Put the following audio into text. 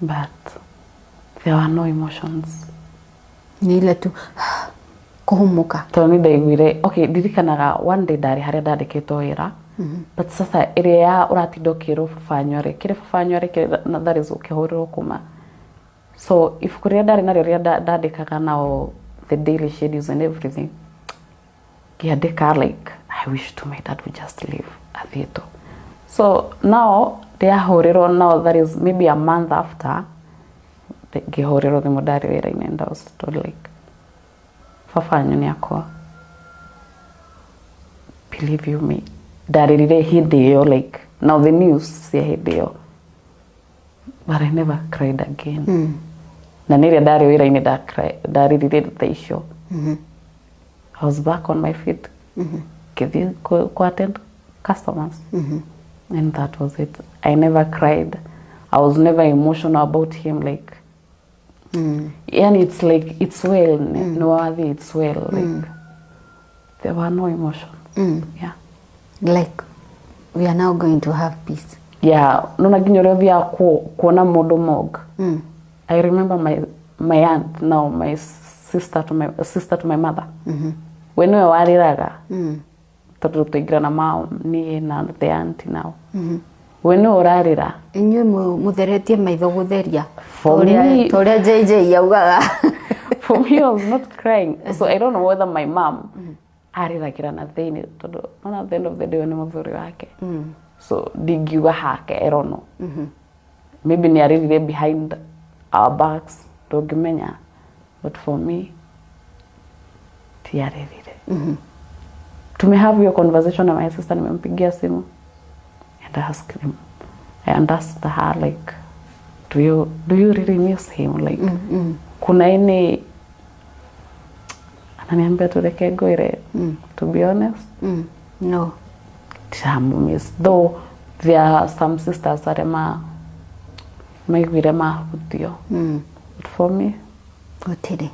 But there were no emotions. Nĩ ile tu kũhumuka. Tondũ nĩ ndaiguire, okay, ndirikanaga one day ndarĩ harĩa ndandĩkĩtwo wĩra, but sasa ĩrĩa ya ũratinda ũkĩrwo baba wanyu arĩ kĩrĩ, baba wanyu arĩ kĩrĩ, na that is ũkĩhũrĩrwo kuma. So ibuku rĩrĩa ndarĩ narĩo rĩrĩa ndandĩkaga nao the daily schedules and everything, ngĩandĩka like, "I wish to my dad would just leave, athiĩ tu." So now ndĩahũrĩrwo, now that is maybe a month after, ngĩhũrĩrwo thimũ ndarĩ wĩra-inĩ and I was told like, "Baba wanyu nĩ akwa." Believe you me, ndarĩrire hĩndĩ ĩyo, like now the news cia hĩndĩ ĩyo, but I never cried again. Na nĩ ĩrĩa ndarĩ wĩra-inĩ ndarĩrire thaa icio. I was back on my feet, ngĩthiĩ ku attend customers and that was it. I never cried. I was never emotional about him, like yani it's like it's well, no wathi, it's well. Like there were no emotions. Yeah. Like we are now going to have peace. Yeah, nona nginya ũrĩa ũthiaga kuona mũndũ morgue. I remember my aunt, now my sister to my sister to my mother, we nĩwe warĩraga tondũ tũingĩra mao niĩ na the auntie. Now we nĩwe ũrarĩra. Inyuĩ mũtheretie maitho gũtheria. For me- Ta ũrĩa JJ augaga. For me, I was not crying, so I don't know whether my mom arĩragĩra na thĩinĩ, tondũ nona at the end of the day we nĩ mũthuri wake, so ndingiuga hake. I don't know, maybe nĩ arĩrire behind our backs, ndũngĩmenya, but for me tiarĩrire. Tumehave hiyo conversation na my sister, nimempigia simu and asked him and asked her like, Do you really miss him?" Like kuna any, ananiambia, "Tureke ngwire, to be honest, No. ndiramumiss." Though there are some sisters arĩa ma maiguire mahutio, but for me, Gũtirĩ.